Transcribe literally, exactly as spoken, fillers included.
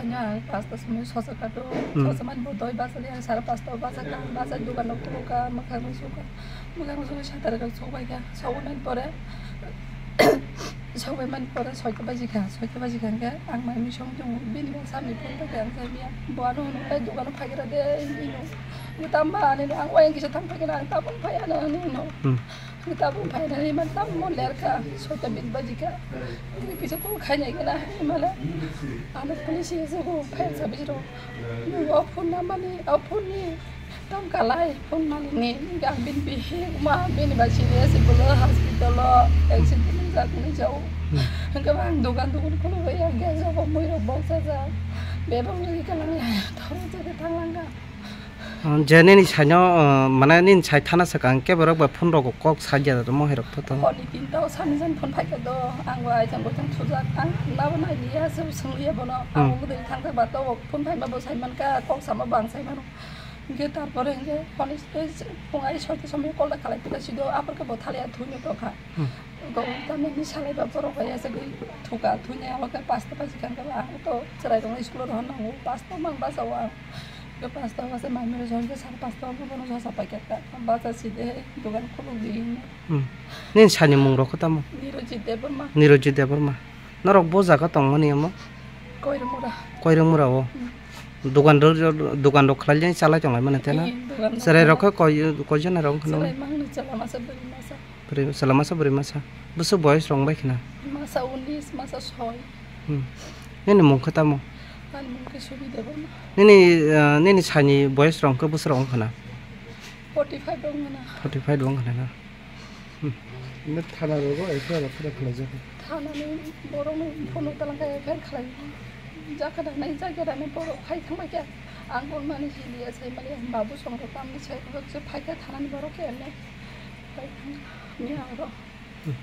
Ang pasta somoi sosa kato, Hmm. sosa man bo doi basa de, sara pasta basa ka, basa dukan rok kulo ka, mwkhang rok suka, mwkhang rok suka satar ka sok bai ka, sok bai man pore, sok bai man pore soita baji ka, soita baji ka hingke ang mai mui song tongo, bini bang samni phone bai ka ang sai miya, bo ano hwnwi bai dukan rok phai gra de, ino, tamba ani ang wayang kisa thang phai ka ang tabung phai ano ano no. Hmm. Tabuk phainani man tamo lerka, soita bit bajika. Kisa call khainai gana, himala. Ano police ese go, phai sabi ro. O phone na mani, o phone ni. Tam kalai, phone mani ni. Ang bin bihi, ma bin ba serious, bolo hospital lo, accident jak ni jau. Hingke bang dukan dukan khulu ya, gas ro, mui ro, box ja. Bebang ri kalang ya, thoro ja thang langka. Ah, je nini saino, ah, mane nini sai thana swkang kebo rok bai phone rok kok sadia mo hai rok photo. Honi tinta o sani jan phone phaikha do, ang bo aithang boithang thujak, ang nabo nai liya, se swng liya bono, Hmm. ang bo dei thang thang ba to phone phaima bo sai man ka, kok sama bo ang sai mano. Hingke tarpore hingke honi se phung ai soita somoi call da khalai pita sido, apor ke bo thaliya thuni tokha. Hmm. Gobong tamni salai ba borok bai asagwi thuka thuni abo khe pasta baji khan khe ang to chwrai rok school o rohor nango pasta mang basa o ang khe pasta basa mai mero jor khe sar pasta o bono josa pai khe ta basa si de dogan khuluk di hinwi. Hmm. Nini sani mung rok khe tamo? Nirojit Debbarma. Nirojit Debbarma. Norok bo jaga tongmani amo? Koirmura. Koirmura o. Hmm. Dogan rok, dogan rok khlai chalai tong lai mani tena? Ee, dogan rok Chwrai rok khlai. Khe koi, koi jona rok khno? Chwrai mangni chwla masa bwrwi masa. Bwrwi, chwla masa bwrwi masa. Bwswk boyes rok wng bai khna? Masa unis, masa soi. Hmm. Nini mung khe tamo? Ani mung khe Subi Debbarma. Nini, ah, nini sani boyes rok khe bwswk rok wng khna? Forty five rok wng khna. Forty five rok wng khna na? Hmm. Ino thana rogo F I R rok khe khlai jak. Thana ni borok no phone rok talang khe F I R khlai. Jakha da nai jakha da nai borok phai thang bai khe. Ang kon mani hiliya sai mani babu song rok tamni sai rok se phai khe thana ni borok khe emne. Phai thang ni ang rok. Hmm.